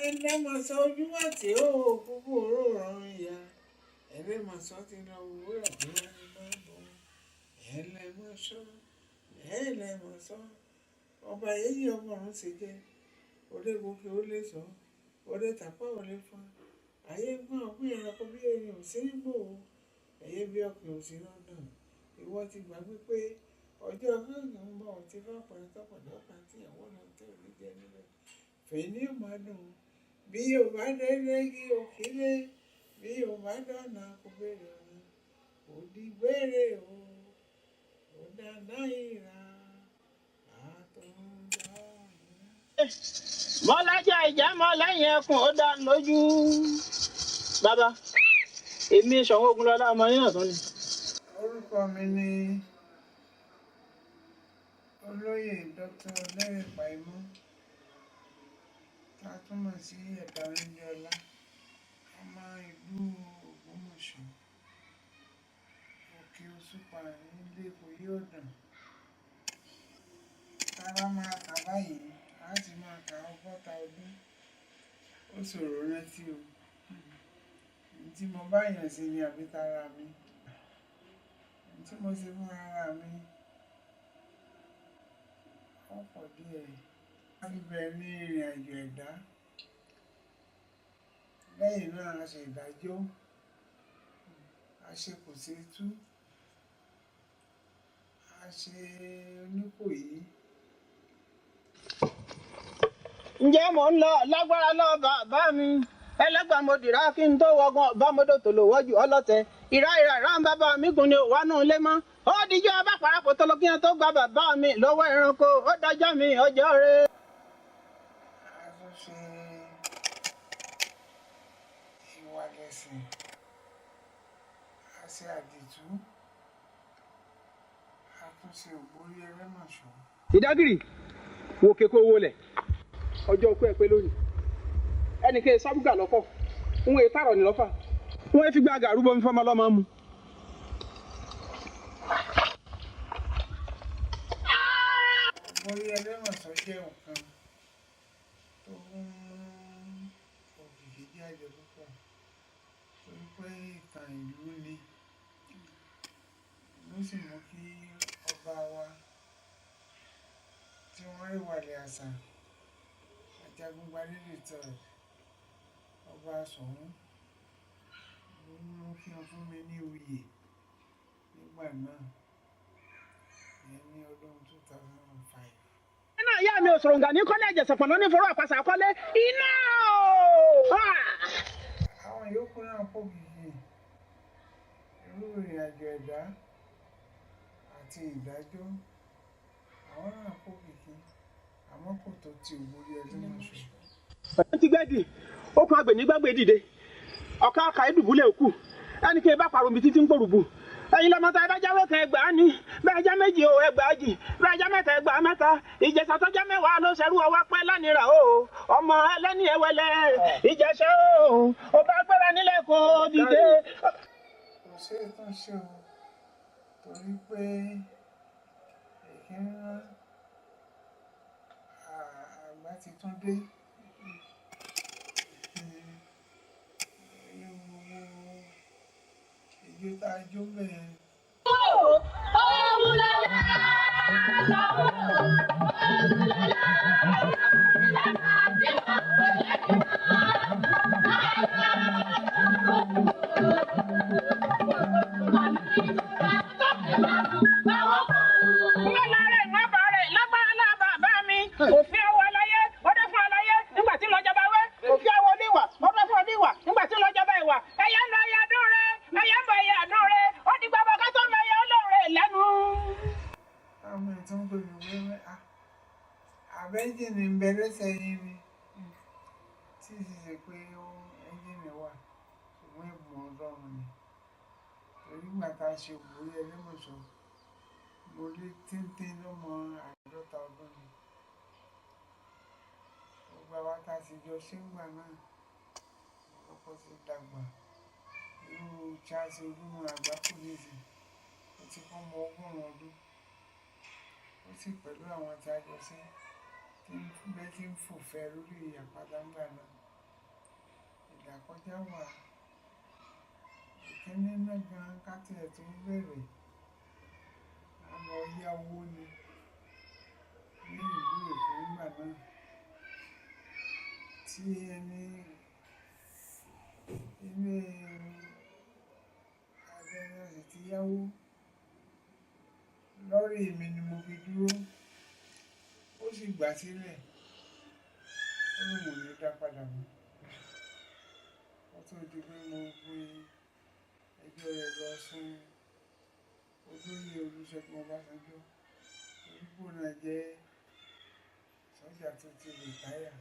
Ẹlẹ́mọ̀sọ́ ojúmọ̀ tí ó kúkú òórùn ìyá. Ẹlẹ́mọ̀sọ́ ti lọ wúrà bí wọ́n ní bá bọ̀. Ẹlẹ́mọ̀sọ́, ẹlẹ́mọ̀sọ́. Ọba yéyí ọmọ ọ̀run ṣe jẹ́. Olé gòkè ó lè sọ, olé tàpá ò lè fọn. Ayé ń gbọ́n bí ẹranko bí erin ò sí nígbò ó. Ẹyẹ bí ọ̀kín ò sí lọ́nà. Ìwọ ti gbàgbé pé ọjọ́ gángan ń bọ̀ tí bá pẹ̀lú tọkàndá tí ìyàwó náà tí ò ní jẹ níbẹ̀. Fèyí ni ó máa dùn. Bí o bá délé kí o kílé, bí o bá dọ̀nà kó béèrè ọ̀nà. Ó di gbére o, ó dá náírà, àtúndà. Mọ́lájà ìjà mọ́ lẹ́yìn ẹkùn ó dá lójú. Bàbá, èmi Ṣọ̀ún Ògúnlọlá ọmọ yín náà tún ni. Orúkọ mi ni Olóyè Dr. Lẹ́rìn Pàímọ́, tá a tún mọ̀ sí Ẹ̀dá Oníjọlá, ọmọ ìlú Ògbómọ̀ṣọ́, Òkè Òṣùpá nílé Ìkòyí Ọ̀dàn. Tá a bá máa kà báyìí, a sì máa ka 60 ọdún. Ó ṣòro rántí o. Ohun tí mo bá yàn sí ni àbí tara mi. Ohun tí mo ṣe fún ara mi, ó pọ̀ díẹ̀. A fi bẹ̀rẹ̀ ní ìrìn àjò ẹ̀dá. Lẹ́yìn náà a ṣe ìdájọ́, a ṣe kò ṣe tú, a ṣe oníkòyí. Ǹjẹ́ mò ń lọ lágbára lọ bàbá mi? Ẹlẹ́gbàá mo dìrá kí n tó wọgbọ́n bámọ́dọ̀ tó lò wọ́jú ọlọ́tẹ. Ìrá ìrà ìrá ń bàbá mi gùn ni òwá náà lé mọ́. Ó dijọ́ abáparapọ̀ tó lọ kí n tó gba bàbá mi lọ́wọ́ ẹranko. Ó dájọ́ mi ọjọ́ rẹ̀. A tún ṣe ìwà lẹ̀sìn, a ṣe àdìtú, a tún ṣe ògbórí ẹlẹ́mọ̀ṣọ́. Ìdágìrì wo keko owó lẹ̀ ọjọ́ okú ẹ pé lónìí. Ẹnìkan sábúgà lọ́kọ̀, òun èyí tààrọ̀ ní lọ́fà. Wọ́n fi gba gàrú bomi fọmọ lọ́mọ mu. Ògbórí ẹlẹ́mọ̀ṣọ́ jẹ́ nǹkan tó ń mú òkìkí jáde púpọ̀ torí pé ìtàn ìlú ni. Ló sì mú kí ọba wa tí wọ́n rí wàlẹ̀ àṣà Ajagungbadé the third, ọba Ṣọ̀ún, ló mú kí wọ́n fún mi ní oyè nígbà náà, ìyẹn ní ọdún 2005. Iná ìyá mi ò sọ̀rọ̀ ǹgà ní kọ́lé ẹ̀jẹ̀ sọ̀pọ̀nà ní fọwọ́ àpàṣà kọ́lé iná o. Àwọn yòókù náà pọ̀ gidi. Irú ìrìn àjò ẹ̀dá àti ìdájọ́, àwọn náà pọ̀ gidi, àmọ́ kò tó ti Ògbórí Ẹlẹ́mọ̀ṣọ́. Ẹ ti gbẹ́dì, okùn agbè nígbàgbé dìde, ọ̀ká ọkà ìdùbúlẹ̀ òkú, ẹnì kí ẹ bá parọ́ omi títí ń pòrùbù. Ẹ̀yin lọ́mọ tá ẹ bá jáwé kan ẹgbàá ni, bẹ́ẹ̀ já méjì o ẹgbàá jì, bẹ́ẹ̀ já mẹ́ta ẹgbàá mẹ́ta, Ìjẹ̀ṣà tó já mẹ́wàá ló ṣerú ọwọ́ pẹ́ lánìrà o, ọmọ ẹlẹ́ni ẹwẹlẹ, Ìjẹ̀ṣà o, ó bá gbéra nílẹ̀ kó dìde. Kò sí ìtúnṣe o, torí pé èké ńlá àgbà ti tún dé. Ijó tá a jó bẹ́ẹ̀. Wọ́n lọ rẹ̀ wọ́n bọ̀ rẹ̀ lágbára náà bàbá mi. Òfin ọwọ́ aláyé, ó dé fún aláyé nígbà tí lọ́jọba wẹ́. Òfin ọwọ́ oníwà, ó dé fún oníwà nígbà tí lọ́jọba ìwà. Ẹyẹ ń lọ ẹyẹ àdún rẹ̀, ẹyẹ ń bọ ẹyẹ àdún rẹ̀. Ó di gbàgbọ́ ká tó mọ ẹyẹ olóore lẹ́nu. Àwọn èèyàn tó ń pè mí wẹ́wẹ́, àbẹ́jìnì ń bẹ lẹ́sẹ̀ yín ni, tí ì sì ṣe pé ó ẹ́ńjìnì wà, ṣùgbọ́n ẹ̀bùn Ọlọ́run ni. Torí ìgbà tá a ṣe Ògbórí Ẹlẹ́mọ̀ṣọ́, mo lé téńté lọ́mọ 50 ọdún ni. Gbogbo àwa tá a sì jọ ṣé ńgbà náà, ọ̀pọ̀lọpọ̀ ti dàgbà. Irú Charles Olúmọ Àgbákò nísìnyí, ó ti kọ́ ọmọ 100 ọdún. Ó sì pẹ̀lú àwọn tí a jọ ṣe tí ń bẹ́ tí ń fò fẹ́ lórí àpáta ńgbà náà. Ìlàkọjá wà. Ìkíní náà gan ká tiẹ̀ tó bẹ̀rẹ̀. A lọ yá owó ni ní ìlú Èkó nígbà náà. Tí ẹni ilé abẹ́rẹ́ sì ti yáwó. Lọ́rí mi ni mo fi dúró. Ó sì gbà sílẹ̀. Ó ní mò ní dá padà mọ́. Ó tó di pé mo fi ẹjọ́ rẹ̀ lọ sún olóyè Olúṣẹ́gun Ọbásanjọ́. Torí pé òun náà jẹ́ sọ́jà tó ti rìtáyà.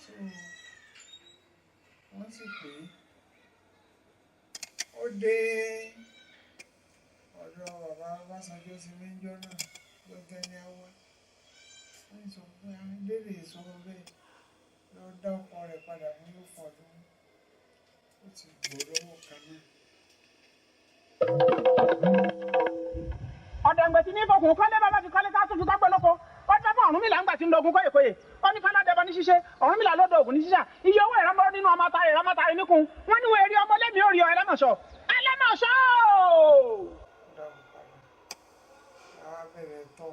So wọ́n sì pè é. Ó dé ọ̀dọ̀ bàbá Ọbásanjọ́ sí níjọ́ náà ló tẹ́ni á wá. Wọ́n sọ pé Délé sọ̀rọ̀ bẹ́ẹ̀ lọ dá ọkọ rẹ̀ padà fún yóò fún ọdún. Ó ti gbọ́ lọ́wọ́ kan náà. Ọ̀dàǹgbẹ̀ tí ní fọkùn kọ́lé bàbá fi kọ́lé ká tún fi kọ́gbẹ́ lóko. Ó dá fún Ọ̀rúnmìlà ńgbà tí ń lọ ogun kóyèkóyè. Ó ní kọ́lá dẹbọ ní ṣíṣe, Ọ̀rúnmìlà ló dọ̀gùn ní ṣíṣà. Iye owó ìrànmọ́ nínú ọmọ atare ìrànmọ́ atare níkun. Wọ́n ní wọ́n èrè ọmọ lẹ́mìí ò rí ọ ẹlẹ́mọ̀ṣọ́. Ẹlẹ́mọ̀ṣọ́! Ó dá mi padà. Àwa bẹ̀rẹ̀ tọ̀.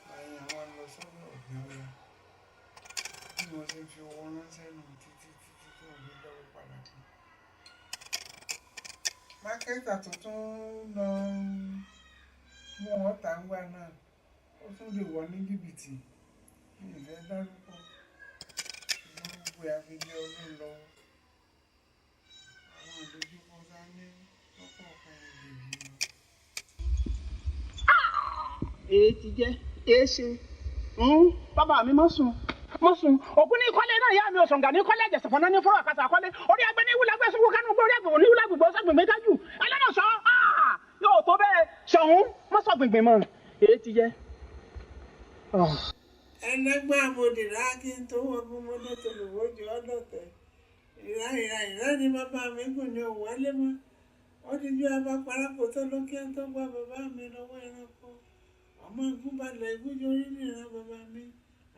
Báyìí àwọn lọ sọ́dọ̀ ọ̀gbìn Ọya. Bí mo ṣe fi owó ránṣẹ́ nù títí títí tí mo fi dọ́wọ́ padà fún. Mákẹ́tà tó tún lọ mú wọn tà ń gbà náà, ó tún lè wọ ní jìbìtì. Mi ò fẹ́ dárúkọ. Ṣùgbọ́n gbogbo ẹ̀ á fi lé Ọlọ́run lọ́wọ́. Àwọn ìdojúkọ tá a ní lọ́kọ̀ọ̀kan ìjèjì ni. Èé ti jẹ́, èé ṣe. Bàbá mi mọ́ sùn. Mọ́ sùn. Ògún ní kọ́lé náà ìyá mi òṣòǹgà ní kọ́lé ẹ̀jẹ̀ sọ̀fọ̀nà ní fọ́rọ̀ àkàtà kọ́lé. Orí agbẹ́ ní wúlẹ̀ gbẹ́sùn kánú gbé orí àgbò ní wúlẹ̀ gbogbo sọ́gbìn mi kájú. Ẹlẹ́mọ̀ṣọ́ yóò tó bẹ́ẹ̀ ṣọ̀hún mọ́ sọ̀gbìngbìn mọ́. Èé ti jẹ́. Ẹlẹ́gbẹ́ amòdìrá kí n tó wọgbọ́n mọ́tò tó lè wọ́jú ọlọ́tẹ̀. Ìrá ìrá ìrá ni bàbá mi gùn ní òwò alẹ́ mọ́. Ó ti ju abá parapọ̀ tó lókè tó gbá bàbá mi lọ́wọ́ ẹranko. Ọmọ ogun balẹ̀ egúnjọ orí nìran bàbá mi.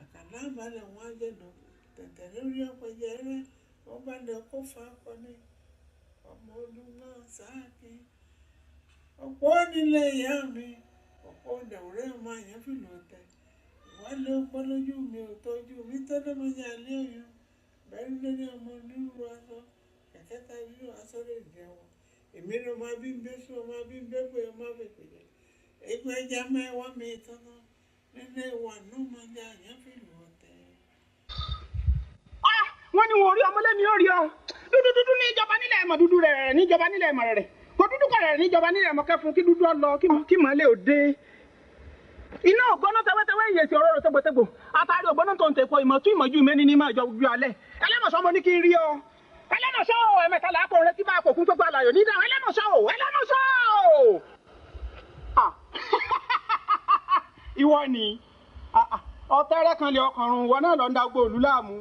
Àkàlà balẹ̀ wọn jẹ̀dọ̀. Tẹ̀tẹ̀ lórí ọ̀pẹ jẹrẹ. Ó balẹ̀ kó fa akọni. Ọmọ olúmọ sáàkì. Ọ̀pọ̀ nílé ìyá mi. Ọ̀pọ̀ dàwúrẹ́ ọmọ àyàn fìlú tẹ̀. Ìwálé ọpọ́ lójú mi ò tọ́jú mi tọ́lọ́ mọ ní alẹ́ òyìn. Bẹ́ẹ̀ lórí ọmọ onírúurú aṣọ. Kẹ̀kẹ́ ta rírò aṣọ lè jẹun. Èmi ló máa bí ń bẹ́ sún, ọmọ bí ń bẹ́ pé ọmọ fèpè jẹ. Egun ẹja mẹ́wàá mi tọ́nà nílé ìwà náà máa jẹ àyàn fìlú ọ̀tẹ̀. Wọ́n ní wọn ò rí ọmọ lẹ́mi ò rí ọ. Dúdú dúdú ní ìjọba nílẹ̀ ẹ̀mọ̀ dúdú rẹ̀ rẹ̀ níjọba nílẹ̀ ẹ̀mọ̀ rẹ̀ rẹ̀. Kò dúdú kọ̀ rẹ̀ níjọba nílẹ̀ ẹ̀mọ̀ kẹfun kí dúdú ọ lọ kí màálé ò dé. Iná ògbóná tẹwẹ́tẹwẹ́ ìyèsí ọ̀rọ̀ rẹ̀ tẹgbẹ̀tẹgbò. Àtàrí ògbóná tó ń tẹ̀kọ ìmọ̀ tún ìmọ̀jú mi ní máa jọ ju alẹ́. Ẹlẹ́mọ̀ṣọ́ mo ní kí n rí ọ. Ẹlẹ́mọ̀ṣọ́ o, ẹ̀mẹ̀ta là á kọ̀ rẹ tí bá a kò kún pẹ́pẹ́ àlàyé ní dáhùn. Ẹlẹ́mọ̀ṣọ́ o, ẹlẹ́mọ̀ṣọ́ o. Ìwọ ni ọ̀tẹ́rẹ́ kan lè ọkànrún ìwọ náà lọ ń da gbogbo òlú láàmú.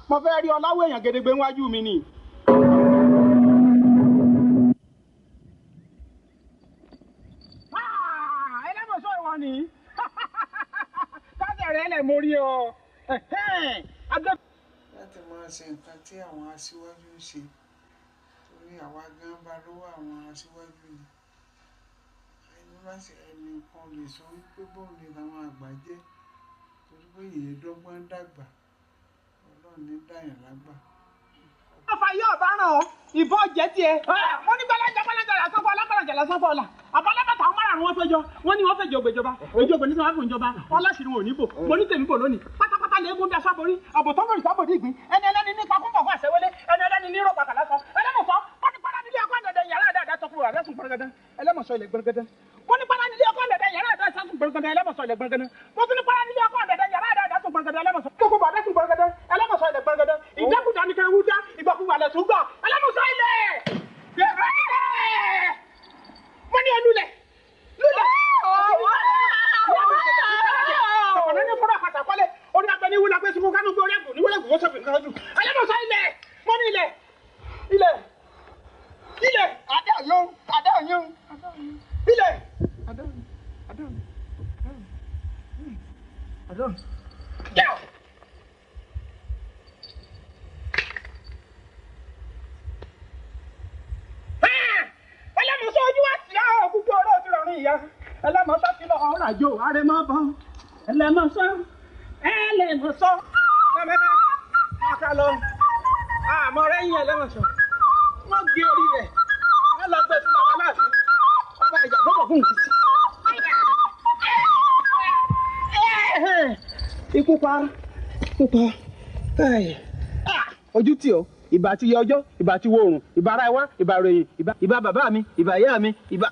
Mo fẹ́ rí ọláwọ̀ èèyàn gedegbe níwájú mi ni. Ẹlẹ́mọ̀ṣọ́ ìwọ ni. Káṣẹ̀ rẹ̀ lẹ̀ mórí ọ. Láti máa ṣe nǹkan tí àwọn aṣíwájú ń ṣe, torí àwa gan bá lọ́wọ́ àwọn aṣíwájú ni. Ẹni bá ṣe ẹnì kan lè sọ wípé bóun ni àwọn àgbà jẹ́, torí pé ìyẹn dọ́gbọ́n dàgbà, Ọlọ́run ní dàyàn lágbà. Ọfà yóò bá ràn ọ́, ìbọn jẹ́ tiẹ̀. Wọ́n ní gbalaja gbalaja lásán fún alágbàlajà lásán fún ọ̀la. Àbálábàtà àwọn márààrún wọn fẹ́ jọ, wọ́n ní wọ́n fẹ́ jẹ ògbèjọba, òjò ògbè ní sọ wá fún ìjọba, wọ́n láṣìírí wọn ò ní bò. Mo ní tèmi bò lónìí. Pátápátá lè gún daṣọ borí, àbò tó ń rìn sábòdì ìgbín, ẹni ẹlẹ́ni ní pakún pọ̀ fún àṣẹwélé, ẹni ẹlẹ́ni ní rọ̀pàkà lásán. Ẹlẹ́mọ̀sọ́, wọ́n ní pátá nílé ọkọ̀ àdàdà yàrá àdàdà sọ fún àdàsùn gbọ̀ngàdàn, ẹlẹ́mọ̀sọ́ ilẹ̀ gbọ̀ngàdàn. Wọ́n ní pátá nílé ọkọ̀ àdàdà yàrá àdàdà sọ gbọ̀ngàdàn, ẹlẹ́mọ̀sọ́ ilẹ̀ gbọ̀ngàdàn. Mo tún ní pátá nílé ọkọ̀ àdàdà yàrá àdàdà sọ gbọ̀ngàdàn, ẹlẹ́mọ̀sọ́. Kókó bàdà sùn gbọ̀ngàdàn, ẹlẹ́mọ̀sọ́ ilẹ̀ gbọ̀ngàdàn. Ìjákùjà ni kẹ́ wúdá, ìgbàkúgbà lẹ̀ tún gbà, ẹlẹ́mọ̀sọ́ ilẹ̀. Mo ní olúlẹ̀, lúlẹ̀. Ọ̀nà ní fúnra àpàtà kọ́lé, orí agbẹ́ ní wúlẹ̀ gbèsè fún kánú gbé orí ẹ̀gùn ní wúlẹ̀ gbòó sọ̀gbìn kan jù. Ẹlẹ́mọ̀sọ́ ilẹ̀, mo ní ilẹ̀, ilẹ̀, ilẹ̀, adé ọ̀yún, adé ọ̀yún, ilẹ̀, adé ọ̀yún, adé ọ̀yún, adé ọ̀yún. Àjò àrẹ̀mọ́bọ̀n ẹlẹ́mọ̀sọ́ ẹlẹ́mọ̀sọ́ mẹ́mẹ́ká ká lọ àmọ́ rẹ́yìn ẹlẹ́mọ̀sọ́ wọ́n gé orí rẹ̀ wọ́n lọ gbé fún bàbá láàfin ọba ìjà gbọ́dọ̀ fún ìsí. Ikú pa ikú pa ojú tì ọ́ ìbà ti yẹ ọjọ́ ìbà ti wo oòrùn ìbà ara ẹwà ìbà ròyìn ìbà bàbá mi ìbà ìyá mi ìbà.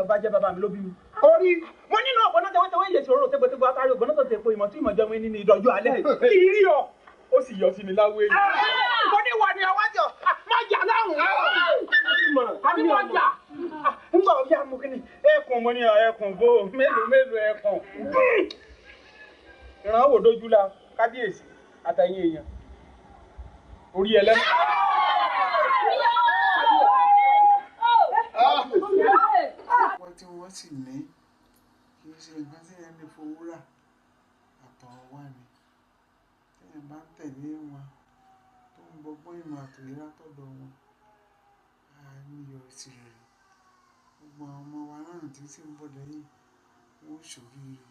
Ọba jẹ́ bàbá mi ló bí mi. Orí mo nínú ọ̀gbọ́n náà tẹ́wọ́tẹ́wọ́ ìyèsí òróró tẹ́gbẹ́tẹ́gbẹ́ àtàrí ọ̀gbọ́n náà tó tẹ́po ìmọ̀ tí ìmọ̀ jẹun ní ìdọ̀jú alẹ́. Kì í rí ọ, ó sì yọ sí mi láwé. Mo ní wà ní ọwájọ, má jà láwùn. Àbí mo jà. Ngbà ọ̀yá mo kí ni ẹkùn mo ní ẹkùn bó mélòó mélòó ẹkùn. Ìrànwọ́ dojú la kábíyèsí àtẹ̀yìn èèyàn. Orí ẹlẹ́nu. Tí wọ́n sì ní kì í ṣe nǹkan tí èèyàn lè fowó rà àtọ̀hún wá ni tí èèyàn bá ń tẹ̀lé wọn tó ń gbọ́gbọ́n ìmọ̀ àtòyé látọ̀dọ̀ wọn á ní ìyọrísí rere. Gbogbo àwọn ọmọ wa náà tí sì ń bọ̀ lẹ́yìn wọn ó ṣoríire.